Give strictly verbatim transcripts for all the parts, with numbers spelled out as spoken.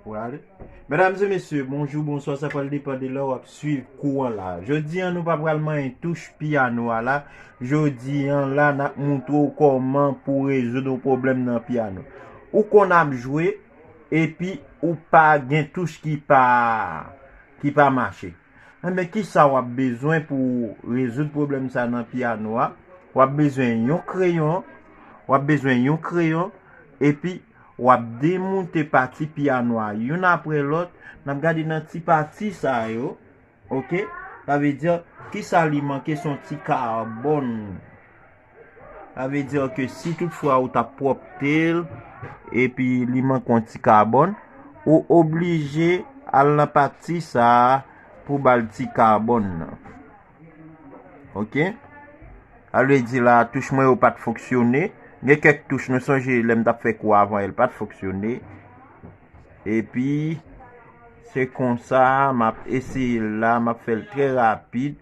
Ou ale? Medam e mesye, bonjou, bonswa, sa pral depann de lè w ap swiv kou an la. Jodi an, nou pa pral manyen touch pyano a la. Jodi an la, n ap moutre w kòman pou w rezoud yon pwoblèm nan pyano. Ou konn ap jwe, epi ou pa gen touch ki pa, ki pa mache. Enben, kisa w ap bezwen pou w rezoud pwoblèm sa nan pyano a? W ap bezwen yon kreyon, w ap bezwen yon kreyon, epi w ap demoute pati pyano a youn apre lòt. N ap gade nan ti pati sa yo, oke? Sa vle di, kisa li manke, se yon ti kabòn. Sa vle di ke si toutfwa ou t ap pwòpte l, epi li manke yon ti kabòn, ou oblije al nan pati sa a pou ba l ti kabòn nan. Oke? Sa vle di la, touch mwen yo pa t fonksyone. Gen kèk touch, nou sonje lè m t ap fè kou avan, yo pa t fonksyone. Epi, se konsa, m ap eseye l la, m ap fè l trè rapid.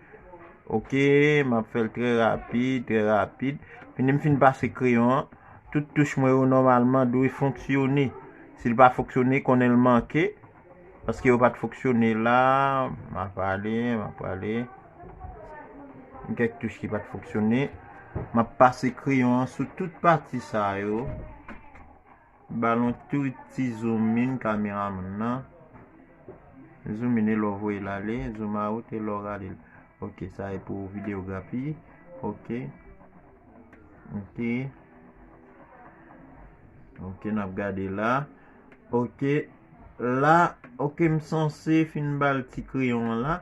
Oke, m ap fè l trè rapid, trè rapid. Fini m fin pase kreyon an, tout touch mwen yo nòmalman dwe fonksyone. Si l pa fonksyone, konnen l manke, paske yo pa t fonksyone la. M ap ale, m ap ale. Gen kèk touch ki pa t fonksyone. M ap pase kreyon an sou tout pati sa yo. Ba l yon tou ti zoom in kameramann nan. Zoom in e lè w voye l ale, zoom out e lè w rale l. Oke, sa e pou videyografi. Oke. Oke. Oke, n ap gade la. Oke. La, oke, m sanse fin ba l ti kreyon an la.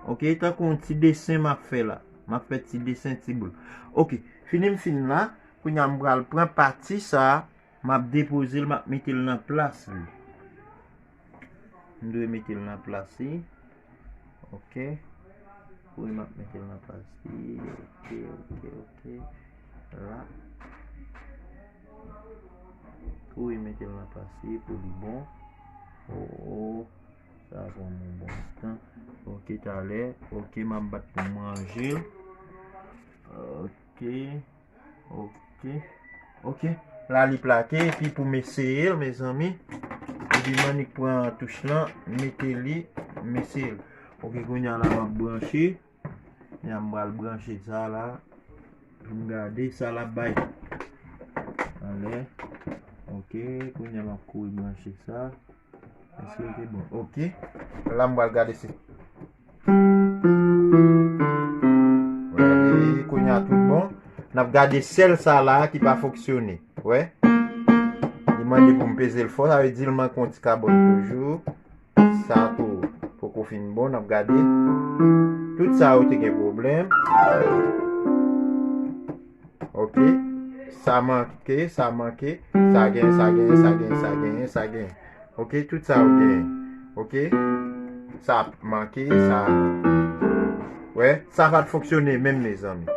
Oke, tankou yon ti desen m ap fè la. M ap fè ti desen ti boul. Oke, fini m fin la. Kounye a m pral pran pati sa a. M ap depoze l, m ap mete l nan plas li. M dwe mete l nan plas li. Oke. Wi, m ap mete l nan plas li. Oke, oke, oke. La. Wi, mete l nan plas li pou li bon. Oh, oh. Sa pran yon bon tan. Oke, talè. Oke, m ap bat pou m ranje l. Oke. Oke. Oke. La li plake, epi pou m eseye l, mezanmi. Epi m annik pran touch lan, mete li, m eseye l. Oke, kounye a la m ap branche. Kounye a m pral branche sa la. Pou m gade sa l ap bay. Anlè. Oke, kounye a m ap kouri branche sa. Èske l te bon? Oke. La m pral gade si. Wè, e kounye a tout bon. N ap gade sèl sa la ki pa fonksyone. Wè. Li mande pou m peze l fò, sa vle di l manke yon ti kabòn toujou. Sa tou poko fin bon, n ap gade. Tout sa yo te gen pwoblèm. Oke. Sa manke, sa manke, sa gen, sa gen, sa gen, sa gen, sa gen. Oke, tout sa yo gen. Oke. Sa manke, sa. Wè, sa pa t fonksyone menm, mezanmi.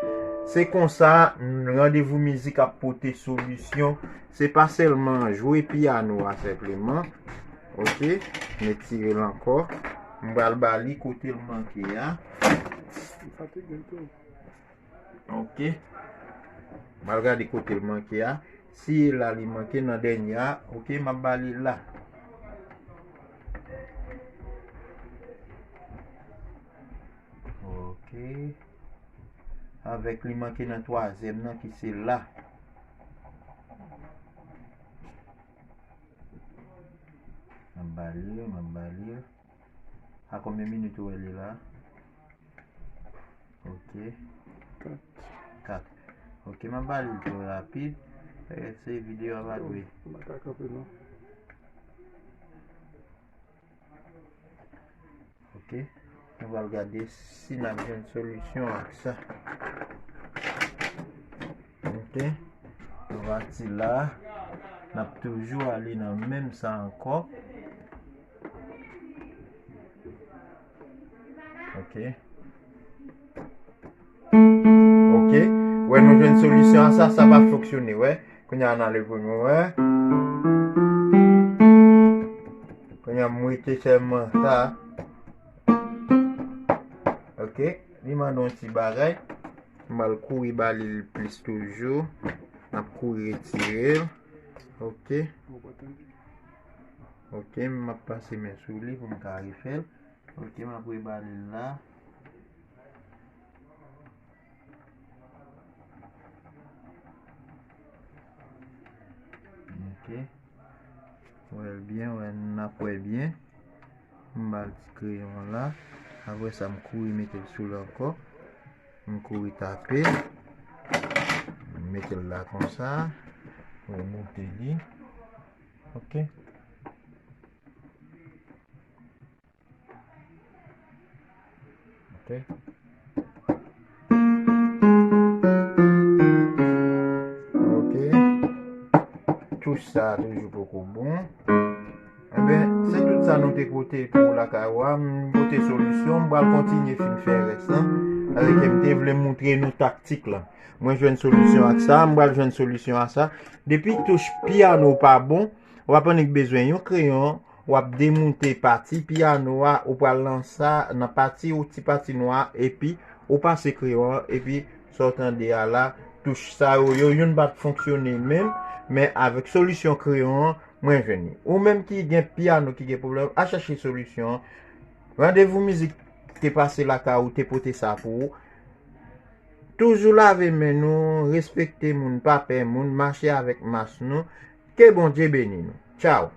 Se konsa, randevou mizik ap pote solisyon. Se pa sèlman jwe pyano a senpleman. Oke, m etire l ankò. M pral ba li kote l manke a. Li fatige l tou. Oke. M al gade kote l manke a. Si e la li manke nan dènye a, oke, m ap ba li la. Oke. Avèk li manke nan twazyèm nan ki se la. M ap ba li, m ap ba li. A konbyen minit ou wè li la? Oke. Kat. Kat. Oke, m ap ba li l twò rapid. Eh, se videyo a pa dwe. M pa ka kanpe non. Oke. Nou pral gade si n ap jwenn solisyon ak sa. Oke. Nou pati la. N ap toujou ale nan menm sa ankò. Oke. Oke. Wè, nou jwenn solisyon a sa, sa pa fonksyone, wè. Kounye a n ale pou nou wè. Kounye a m rete sèlman sa. Oke. Li mande yon ti bagay. M al kouri ba li l plis toujou. N ap kouri retire l. Oke. Ou pa tande? Ok, m ap pase men sou li pou m ka refè l. Ok, m ap rebale l la. Ok. Wè l byen, wè n ap wè byen. M ba l ti kreyon la. Apre sa, m kouri mete l sou l ankò. M kouri tape l. M mete l la konsa. Remoute li. Ok. Ok. Ok. Touch sa a toujou poko bon. Enben, se tout sa nou te pote pou lakay ou a. M pote solisyon. M pral kontinye fin fè rès lan. Sa vle di ke m te vle moutre nou taktik lan. Mwen jwenn solisyon ak sa. M pral jwenn solisyon a sa. Depi touch pyano pa bon, w ap annik bezwen yon kreyon, w ap demoute pati pyano a, ou pral nan sa, nan pati ou ti pati nwa, epi ou pase kreyon an, epi sa w tande a la, touch sa yo, yo youn pa t fonksyone menm, men avèk solisyon kreyon an, mwen jwenn li. Ou menm ki gen pyano ki gen pwoblèm, al chache solisyon an. Randevou Mizik te pase lakay ou, te pote sa pou ou. Toujou lave men nou, respekte moun, pa pè moun, mache avèk mas nou. Ke Bondye beni nou. Tchaw!